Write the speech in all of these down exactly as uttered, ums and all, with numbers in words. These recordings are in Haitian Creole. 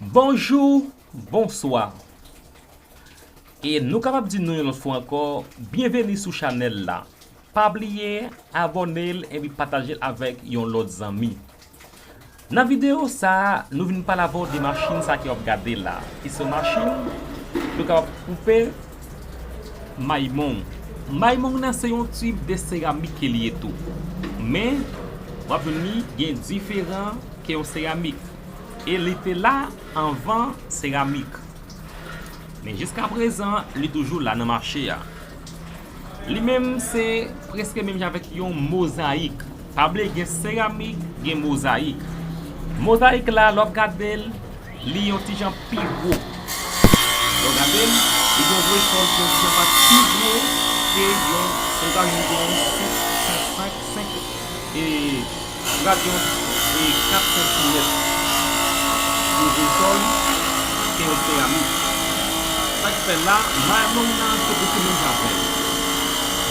Bonjou, bonswa. E nou kapab di nou yon lòt fwa ankò, byenveni sou chanèl la. Pa bliye abòne l epi pataje l avèk yon lòt zanmi. Nan videyo sa a, nou vin pale avè w de machin sa ke w ap gade la, ki se yon machin pou kapab koupe maymong. Maymong nan se yon tip de seramik ke li ye tou. Men, w ap jwenn li gen diferan ke yon seramik. E li te la anvan seramik. Men jiska prezan, li toujou la nan mache a. Li menm se prèske menm jan avèk yon mozayik. Pa bliye gen seramik, gen mozayik. Mozayik la, lè w ap gade l, li yon ti jan pi gwo. Lè w gade l, li gen yon gwosè ki yon ti jan pa pi gwo ke yon mozayik, li gen yon senk, senk, senk, senk, e Gad yon, e, kat santimèt pou resòl ke yon seramik. Sa k fè la, maymong nan se pou ki moun sa fè l.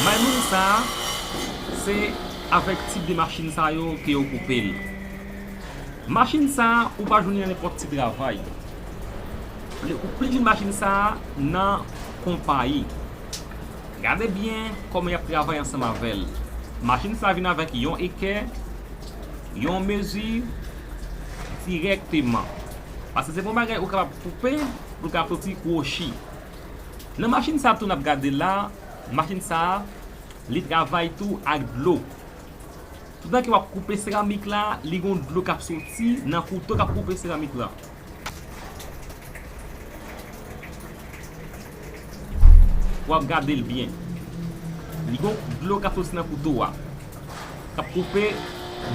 Maymong sa a, se avèk tip de machin sa yo ke yo koupe l. Machin sa a, ou pa jwenn li nan nenpòt ti travay. Ou plis jwenn machin sa a nan konpayi. Gade byen kòman y ap travay ansanm avè l. Machin sa a vin avèk yon ekè, yon mezi dirèkteman. Paske se pa yon bagay ou kapab koupe pou l ka soti kwochi. Nan machin sa a tou n ap gade la, machin sa a, li travay tou ak dlo. Toutan ke w ap koupe seramik la, li gon dlo k ap soti nan kouto k ap koupe seramik la. W ap gade l byen. Li gon dlo k ap soti nan kouto a, k ap koupe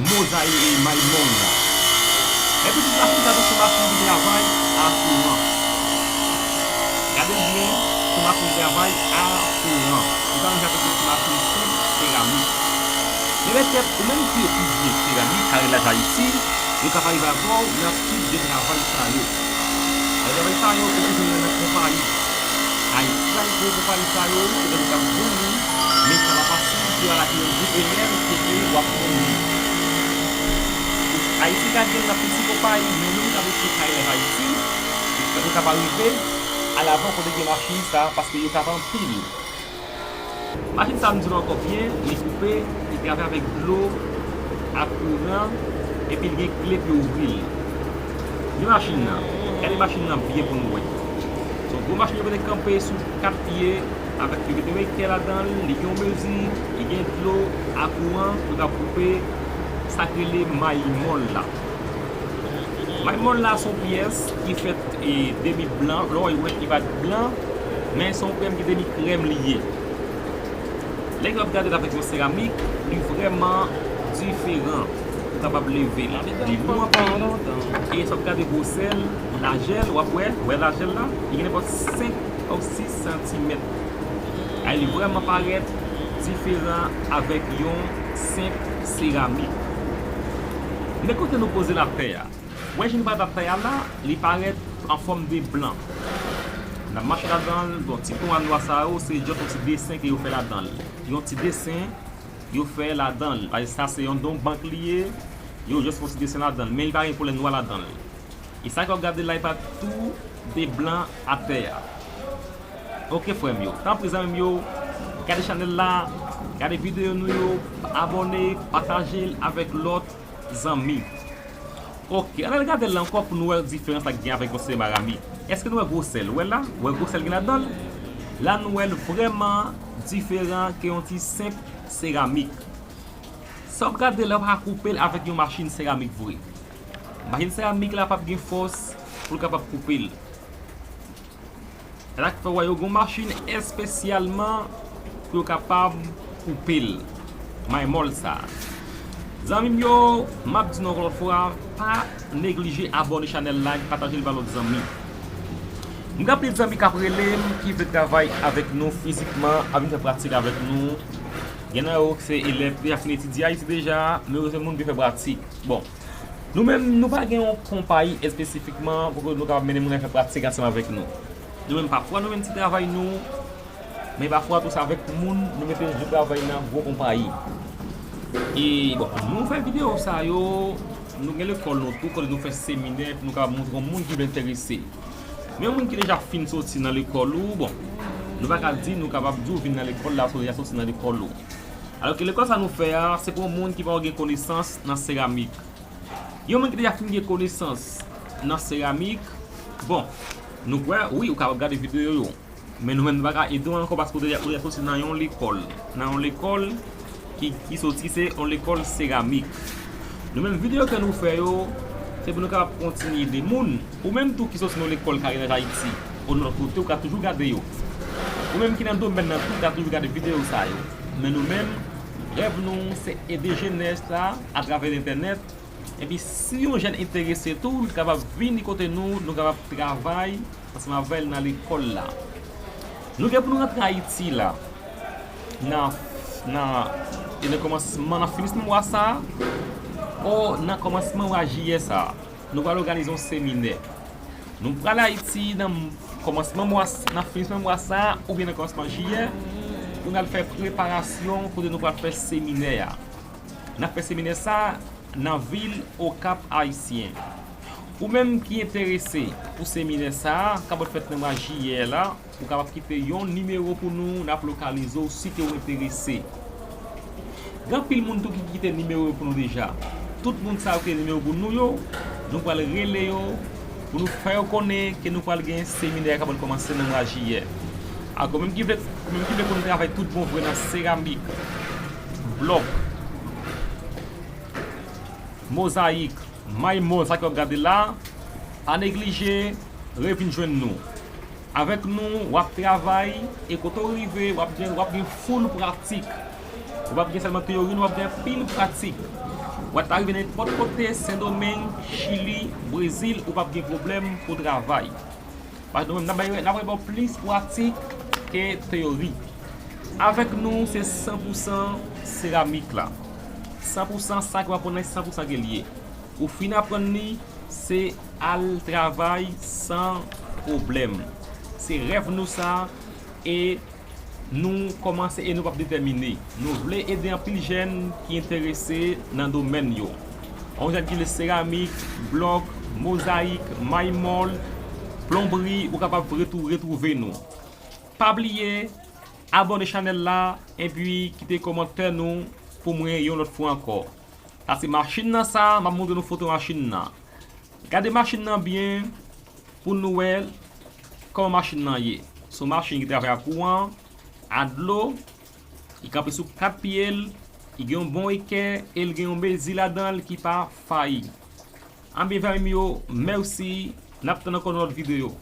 mozayik e maymong nan. Epi tout machin sa tou se machin ki travay a kouran. Gade l byen, se machin travay a kouran. Li pa menm jan avèk yon ti machin senp seramik. Men petèt, ou menm ki etidye seramik, ka relaj Ayiti, yo ka pale avè w nan tip de travay sa yo. Travay sa yo, ou ka jwenn yo nan konpayi. Ayiti, gwo konpayi sa yo, se yo k ap vann li, men sa pa fasil pou w al achte yon gwo pèlèn, kote w ap vann li. Ayiti ka gen nan piti konpayi, nou menm k ap rete kay rèv Ayiti, nou ka pa rive al avan kote gen machin sa, paske yo ka anpil. Machin sa, m di nou ankò byen, li koupe, li travay avèk dlo ak kouran, epi l gen kle pou yo ouvri l. Li machin nan, gade machin nan byen pou nou wè. Se yon gwo machin yo mete kanpe sou kat pye, avèk yo mete yon ekè ladan l, li gen yon mezi, li gen dlo ak kouran pou ta koupe sa k rele maymong la. Maymong la se yon pyès ki fèt e demi blan, lè w wè li pa blan, men se yon krèm ki demi krèm li ye. Lè w ap gade l avèk yon seramik, li vrèman diferan. Ou kapab leve l. Li lou anpil. E si w ap gade gwosè l, lajè l, w ap wè, wè lajè l la, li gen nenpòt senk ou sis santimèt. Ay, li vrèman parèt diferan avèk yon senp seramik. Men kote nou poze l atè a. Wè jan li parèt atè a la, li parèt an fòm de blan. N ap mache ladan l, bon, ti pwen nwa sa yo, se jis yon ti desen ke yo fè ladan l. Yon ti desen yo fè ladan l. Paske sa se yon don bank li ye, yo jis fè yon ti desen ladan l. Men li pa gen koulè nwa ladan l. E sa ke w ap gade la, li parèt tou de blan atè a. Oke, frè m yo. Tanpri, zanmi m yo, gade chanèl la, gade videyo nou yo, abòne, pataje l avèk lòt zanmi. Oke, ann al gade l ankò pou nou wè diferans la k gen avèk yon seramik. Èske nou wè gwosè l? Ou wè la? Ou wè gwosè l gen ladan l? La nou wè l vrèman diferan ke yon ti senp seramik. Sa w ap gade la, w pa ka koupe l avèk yon machin seramik vre. Machin seramik la p ap gen fòs pou l kapab koupe l. Se sa k fè w wè yo gen yon machin espesyalman pou yo kapab koupe l. Maymong sa. Zanmi m yo, m ap di nou ankò lòt fwa, pa neglije abòne chanèl la, pataje l ba lòt zanmi. M gen anpil zanmi k ap rele m, ki vle travay avèk nou fizikman, ap vin fè pratik avèk nou. Gen nan yo se elèv ki deja fin etidye Ayiti deja, men yo se moun ki fè pratik. Bon, nou menm, nou pa gen yon konpayi espesifikman pou ke nou kapab mennen moun al fè pratik ansanm avèk nou. Nou menm, pafwa, nou menm ti travay nou, men pafwa tou se avèk moun nou mete jou travay nan gwo konpayi. E, bon, nou fè videyo sa yo, Nou gen lekòl nou tou, kote nou fè seminè, pou nou kapab montre yon moun ki vle enterese. Men yon moun ki deja fin soti nan lekòl ou, bon, nou pa ka di nou kapab di w vin nan lekòl la, paske w deja soti nan lekòl ou. Alò ke lekòl sa nou fè a, se pou yon moun ki pa gen konesans nan seramik. Yon moun ki deja fin gen konesans nan seramik, bon, nou kwè, wi, ou kapab gade videyo yo. Men nou menm nou pa ka ede w ankò paske ou deja, ou deja soti nan yon lekòl. Nan yon lekòl ki, ki soti se yon lekòl seramik. Nou menm videyo ke nou fè yo, se pou nou kapab kontinye ede moun. Ou menm tou ki soti nan yon lekòl Carillage Haïti, ou nan lòt kote, ou ka toujou gade yo. Ou menm ki nan domèn nan tou, ou ka toujou gade videyo sa yo. Men nou menm, rèv nou se ede jenès la atravè entènèt. Epi si yon jèn enterese tou, li kapab vini kote nou, nou kapab travay ansanm avè l nan lekòl la. Nou gen pou nou rantre Ayiti la nan, nan, e nan kòmansman, nan finisman mwa sa a, o nan kòmansman mwa jiyè sa a, nou pral òganize yon seminè. Nou pral Ayiti nan kòmansman mwa, nan finisman mwa sa a, oubyen nan kòmansman jiyè, pou n al fè preparasyon kote nou pral fè seminè a. N ap fè seminè sa a nan vil Okap Ayisyen. Ou menm ki enterese pou seminè sa a, k ap fèt nan mwa jiyè la, ou kapab kite yon nimewo pou nou, n ap lokalize w si ke w enterese. Gen anpil moun tou ki kite nimewo yo pou nou deja. Tout moun sa yo ki kite nimewo pou nou yo, nou pral rele yo pou nou fè yo konnen ke nou pral gen seminè k ap kòmanse nan mwa jiyè. Ankò, menm ki vle, menm ki vle konn travay tout bon vre nan seramik, blòk, mozayik, maymòl, sa ke w ap gade la, pa neglije revin jwenn nou. Avèk nou, w ap travay, e kote w rive, w ap gen, w ap gen full pratik. Ou p ap gen sèlman teyori, w ap gen anpil pratik. W ap ta rive nenpòt kote, Sendomeng, Chili, Brezil, ou p ap gen pwoblèm pou travay. Paske nou menm, n ap bay, n ap bay ba w plis pratik ke teyori. Avèk nou, se san pou san seramik la. San pou san, sa ke w aprann nan, san pou san ke l ye. Ou fin aprann li, se al travay san pwoblèm. Se rèv nou sa, e nou kòmanse e nou p ap detèmine. Nou vle ede anpil jèn ki enterese nan domèn yo. Yon jèn ki vle seramik, blòk, mozayik, maymòl, plonbri, ou kapab retou-, retwouve nou. Pa bliye abòne chanèl la, epi kite kòmantè nou pou mwen yon lòt fwa ankò. Sa se machin nan sa, m ap montre nou foto machin nan. Gade machin nan byen pou nou wè kòman machin nan ye. Se yon machin ki travay ak kouran, a dlo, li kanpe sou kat pye l, li gen yon bon ekè e l gen yon mezi ladan l ki pa fayi. Anben zanmi m yo, mèsi, n ap tann ankò nan lòt videyo.